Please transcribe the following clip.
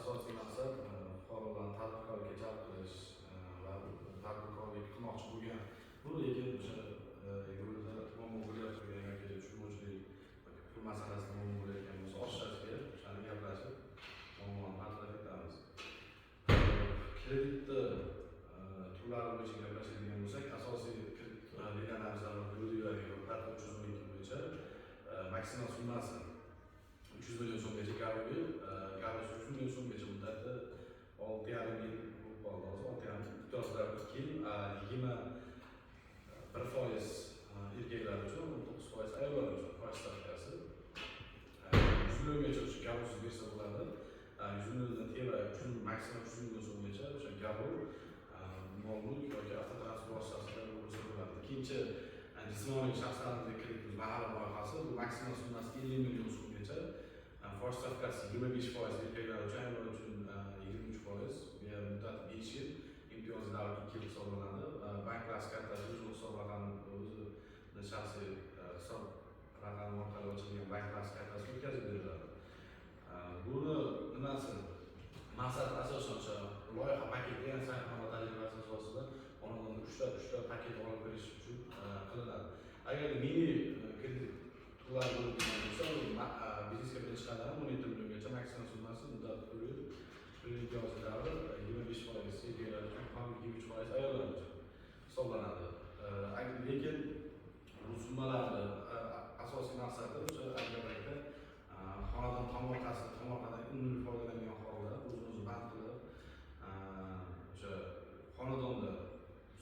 Asosiy maqsad fuqarolarni tadbirkorlikka jalb qilish va tadbirkorlik qilmoqchi bo'lgan, bu lekin o'sha yo'lda muammo bo'layotgan yoki tushunmovchilik yoki pul masalasida muammo bo'layotgan bo'lsa, ochishasiga o'shani gaplashib, muammoni bartaraf etamiz. Kreditni turlari bo'yicha gaplashadigan bo'lsak, asosiy kredit liniyalarimiz 312 bo'yicha maksimal summasi 300 million so'mgacha, garovli garovsiz 100 million so'mgacha, muddati 6,5 yil bo'lib qoldi hozir, 6,5, imtiyozlar 2 yil, 21% erkaklar uchun, 19% ayollar uchun foiz stavkasi. 100 milliongacha o'sha garovsiz bersa bo'ladi. 100 milliondan teva, maksimal 300 million so'mgacha o'sha garov, mol mulk yoki avtotransport vositasida bo'lsa bo'ladi. Ikkinchi jismoniy shaxslarga kreditimiz "Mahalla" loyihasi, bu maksimal summasi 50 million so'mgacha, foiz stavkasi 25% erkaklar uchun, ayollar uchun 23%, bu yer muddati 5 yil, imtiyozli davr 2 yil hisoblanadi. Bank kartasi, o'zini hisob raqami, o'zini shaxsiy hisob raqami orqali ochilgan bank kartasi o'tkazib beriladi. Buni nimasi, maqsadi asosan o'sha loyiha paketi, ya'ni sayyohlar tajribasi asosida xonadonda uchta paket olib kirish uchun qilinadi. Agar mini kredit turlari bo'ladigan bo'lsa, bu biznesga birinchi qadam, 17 milliongacha maksimal summasi, muddati 4 yil, pul imtiyozli davri 25% erkaklar uchun ham 23% ayollar uchun hisoblanadi. Lekin bu summalarni asosiy maqsadi o'sha aytgan paytda xonadon tomorqasi, tomorqadan unumli foydalangan.